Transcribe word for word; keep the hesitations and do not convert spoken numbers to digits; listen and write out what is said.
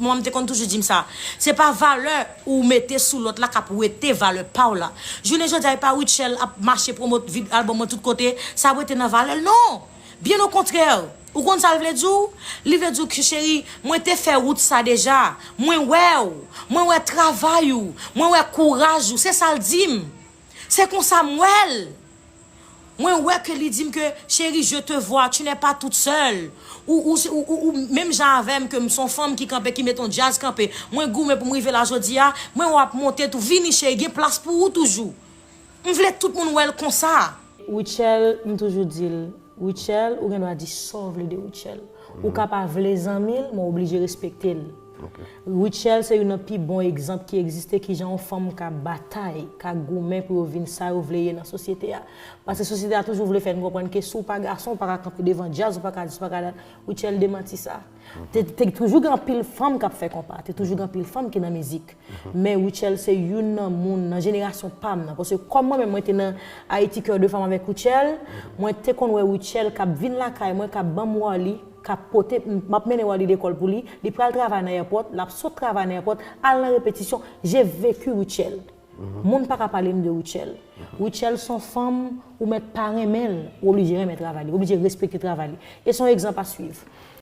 Manman m te konn toujou di m sa. Se pa valè ou mete sou lòt la k ap wete valè pa w la. Jounen jodi a, e pa Rutshelle ap mache pwomot vid albòm mwen tout kote, sa ap rete nan valè l. Non! Byen okontrè, ou konn sa l vle di w? Li vle di w ke cheri, mwen te fè wout sa deja. Mwen wè w. Mwen wè travay ou. Mwen wè kouraj ou. Se sa l di m. Se konsa m wè l. Mwen wè ke li di m ke, chérie, je te vois, tu n'es pas toute seule. Ou, ou, ou, ou, ou menm jan avè m, ke m se yon fanm ki kanpe, ki mete yon djaz kanpe. Mwen goumen pou m rive la jodi a, mwen wè w ap monte tou. Vini, cheri, gen plas pou ou toujou. M vle tout moun wè l konsa. Rutshelle, m toujou di l, Rutshelle, ou gen dwa di sa w vle de Rutshelle. Ou ka pa vle zanmi l, men w oblije respekte l. Rutshelle se youn nan pi bon egzanp ki egziste, kijan yon fanm ka batay, ka goumen pou yo vin sa yo vle ye nan sosyete a. Paske sosyete a toujou vle fè n konprann ke si w pa gason, ou pa ka kanpe devan djaz, ou pa ka di, ou pa ka dat. Rutshelle demanti sa. Te, te toujou gen anpil fanm k ap fè konpa, te toujou gen anpil fanm ki nan mizik. Men Rutshelle se youn nan moun nan jenerasyon pa m nan. Paske kòm mwen menm, mwen te nan Haïti Cœur de Femme avèk Rutshelle, mwen te konn wè Rutshelle k ap vin lakay mwen, k ap ban m Wally, k ap pote, m ap mennen Wally lekòl pou li, li pral travay nan airport, l ap sot travay nan airport, al nan repetisyon. J'ai vécu Rutshelle. Moun pa ka pale m de Rutshelle. Rutshelle se yon fanm, ou mèt pa renmen l, ou oblije renmen travay li, ou oblije respekte travay li. E se yon egzanp a swiv.